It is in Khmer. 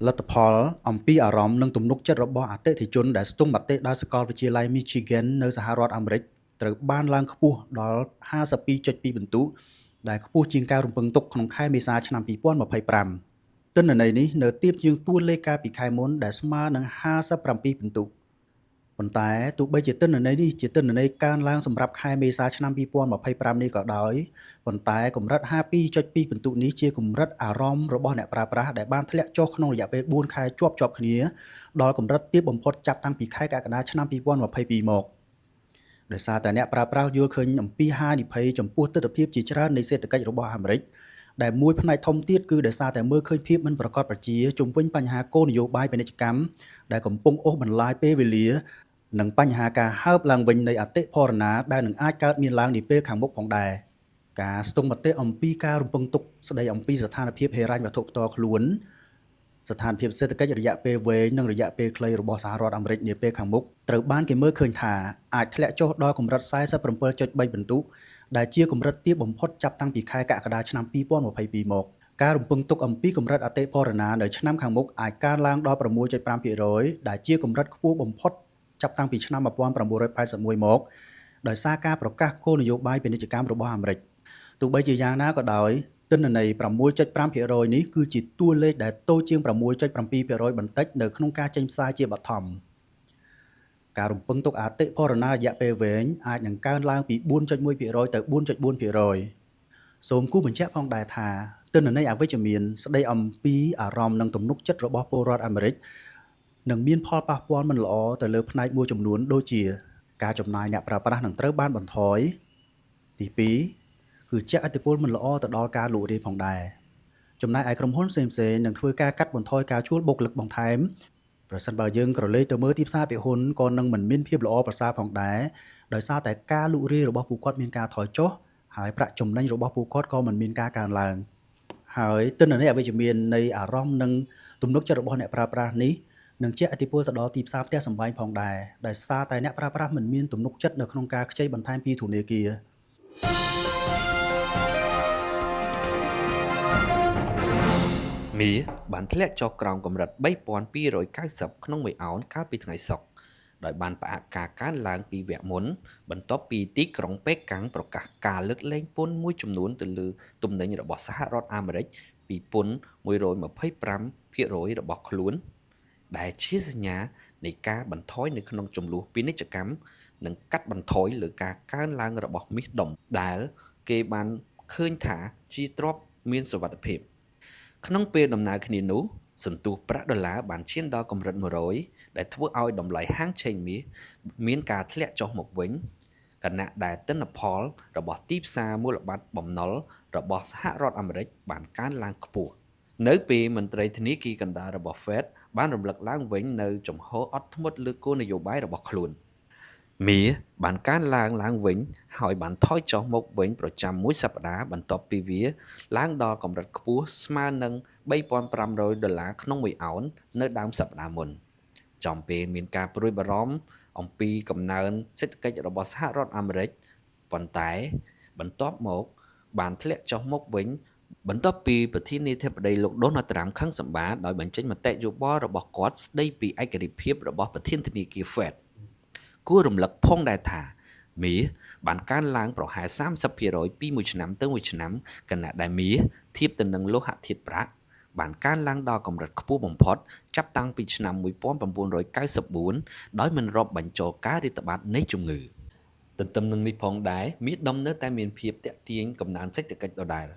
លទ្ធផលអំពីអារម្មណ៍និងទំនុកចិត្តរបស់អតិថិជនដែលស្ទង់មតិដោយសាកលវិទ្យាល័យ Michigan នៅសហរដ្ឋអាមេរិកត្រូវបានឡើងខ្ពស់ដល់52.2ពិន្ទុដែលខ្ពស់ជាងការរំពឹងទុកក្នុងខែមេសាឆ្នាំ2025ទិន្នន័យនេះនៅទាបជាងតួលេខកាលពីខែមុនដែលស្មើនឹង57ពិន្ទុប៉ុន្តែទោះបីជាទិន្នន័យនេះជាទិន្នន័យកើនឡើងសម្រាប់ខែមេសាឆ្នាំ2025នេះក៏ដោយប៉ុន្តែកម្រិត52.2ពិន្ទុនេះជាកម្រិតអារម្មណ៍របស់អ្នកប្រើប្រាស់ដែលបានធ្លាក់ចុះក្នុងរយៈពេល4ខែជាប់ៗគ្នាដល់កម្រិតទាបបំផុតចាប់តាំងពីខែកក្កដាឆ្នាំ2022មកដោយសារតែអ្នកប្រើប្រាស់យល់ឃើញអំពីហានិភ័យចំពោះទិដ្ឋភាពជាច្រើននៃសេដ្ឋកិច្ចរបស់អាមេរិកដែលមួយផ្នែកធំទៀតគឺដោយសារតែមើលឃើញភាពមិនប្រាកដប្រជាជុំវិញបញ្ហាគោលនយោបាយពាណិជ្ជកម្មដែលកំពុងអូសបន្លាយពេលវេលានិងបញ្ហាការហើបឡើងវិញនៃអតិផរណាដែលនឹងអាចកើតមានឡើងនាពេលខាងមុខផងដែរការស្ទង់មតិអំពីការរំពឹងទុកស្ដីអំពីស្ថានភាពហិរញ្ញវត្ថុផ្ទាល់ខ្លួនស្ថានភាពសេដ្ឋកិច្ចរយៈពេលវែងនិងរយៈពេលខ្លីរបស់សហរដ្ឋអាមេរិកនាពេលខាងមុខត្រូវបានគេមើលឃើញថាអាចធ្លាក់ចុះដល់កម្រិត47.3ពិន្ទុដែលជាកម្រិតទាបបំផុតចាប់តាំងពីខែកក្កដាឆ្នាំ2022មកការរំពឹងទុកអំពីកម្រិតអតិផរណានៅឆ្នាំខាងមុខអាចកើនឡើងដល់6.5%ដែលជាកម្រិតខ្ពស់បំផុតចាប់តាំងពីឆ្នាំ1981មកដោយសារការប្រកាសគោលនយោបាយពាណិជ្ជកម្មរបស់អាមេរិកទោះបីជាយ៉ាងណាក៏ដោយទិន្នន័យ6.5%នេះគឺជាតួលេខដែលតូចជាង6.7%បន្តិចនៅក្នុងការចេញផ្សាយជាបឋមការរំពឹងទុកអតិផរណារយៈពេលវែងអាចនឹងកើនឡើងពី4.1%ទៅ4.4%សូមគូបញ្ជាក់ផងដែរថាទិន្នន័យអវិជ្ជមានស្ដីអំពីអារម្មណ៍និងទំនុកចិត្តរបស់ពលរដ្ឋអាមេរិកនឹងមានផលប៉ះពាល់មិនល្អទៅលើផ្នែកមួយចំនួនដូចជាការចំណាយអ្នកប្រើប្រាស់នឹងត្រូវបានបន្ថយទី2គឺជាឥទ្ធិពលមិនល្អទៅដល់ការលក់រាយផងដែរចំណែកឯក្រុមហ៊ុនផ្សេងៗនឹងធ្វើការកាត់បន្ថយការជួលបុគ្គលិកបន្ថែមប្រសិនបើយើងក្រឡេកទៅមើលទីផ្សារភាគហ៊ុនក៏នឹងមិនមានភាពល្អប្រសើរផងដែរដោយសារតែការលក់រាយរបស់ពួកគាត់មានការថយចុះហើយប្រាក់ចំណេញរបស់ពួកគាត់ក៏មិនមានការកើនឡើងហើយទិន្នន័យអវិជ្ជមាននៃអារម្មណ៍និងទំនុកចិត្តរបស់អ្នកប្រើប្រាស់នេះនឹងជះឥទ្ធិពលទៅដល់ទីផ្សារផ្ទះសម្បែងផងដែរដោយសារតែអ្នកប្រើប្រាស់មិនមានទំនុកចិត្តនៅក្នុងការខ្ចីបន្ថែមពីធនាគារ មាសបានធ្លាក់ចុះក្រោមកម្រិត3290ក្នុងមួយអោនកាលពីថ្ងៃសុក្រដោយបានផ្អាកការកើនឡើងពីវគ្គមុនបន្ទាប់ពីទីក្រុងប៉េកាំងប្រកាសការលើកលែងពន្ធមួយចំនួនទៅលើទំនិញរបស់សហរដ្ឋអាមេរិកពីពន្ធ125%របស់ខ្លួនដែលជាសញ្ញានៃការបន្ថយនៅក្នុងជម្លោះពាណិជ្ជកម្មនិងកាត់បន្ថយលើការកើនឡើងរបស់មាសដុំដែលគេបានឃើញថាជាទ្រព្យមានសុវត្ថិភាពក្នុងពេលដំណើរគ្នានោះសន្ទុះប្រាក់ដុល្លារបានឈានដល់កម្រិត100ដែលធ្វើឲ្យតម្លៃហាងឆេងមាសមានការធ្លាក់ចុះមកវិញខណៈដែលទិន្នផលរបស់ទីផ្សារមូលបត្របំណុលរបស់សហរដ្ឋអាមេរិកបានកើនឡើងខ្ពស់នៅពេលមន្ត្រីធនាគារកណ្ដាលរបស់ Fed បានរំលឹកឡើងវិញនៅជំហរអត់ធ្មត់លើគោលនយោបាយរបស់ខ្លួនមាសបានកើនឡើងឡើងវិញហើយបានថយចុះមកវិញប្រចាំមួយសប្តាហ៍បន្ទាប់ពីវាឡើងដល់កម្រិតខ្ពស់ស្មើនឹង3500ដុល្លារក្នុងមួយអោននៅដើមសប្តាហ៍មុនចំពេលមានការព្រួយបារម្ភអំពីកំណើនសេដ្ឋកិច្ចរបស់សហរដ្ឋអាមេរិកប៉ុន្តែបន្ទាប់មកបានធ្លាក់ចុះមកវិញបន្ទាប់ពីប្រធានាធិបតីលោកដូណាល់ត្រាំខឹងសម្បាដោយបញ្ចេញមតិយោបល់របស់គាត់ស្ដីពីឯករាជ្យភាពរបស់ប្រធានធនាគារ Fed គួររំលឹកផងដែរថាមាសបានកើនឡើងប្រហែល30%ពីមួយឆ្នាំទៅមួយឆ្នាំខណៈដែលមាសធៀបទៅនឹងលោហៈធាតុប្រាក់បានកើនឡើងដល់កម្រិតខ្ពស់បំផុតចាប់តាំងពីឆ្នាំ1994ដោយមិនរាប់បញ្ចូលការរាតត្បាតនៃជំងឺទន្ទឹមនឹងនេះផងដែរមាសដុំនៅតែមានភាពទាក់ទាញកំណើនសេដ្ឋកិច្ចដដែល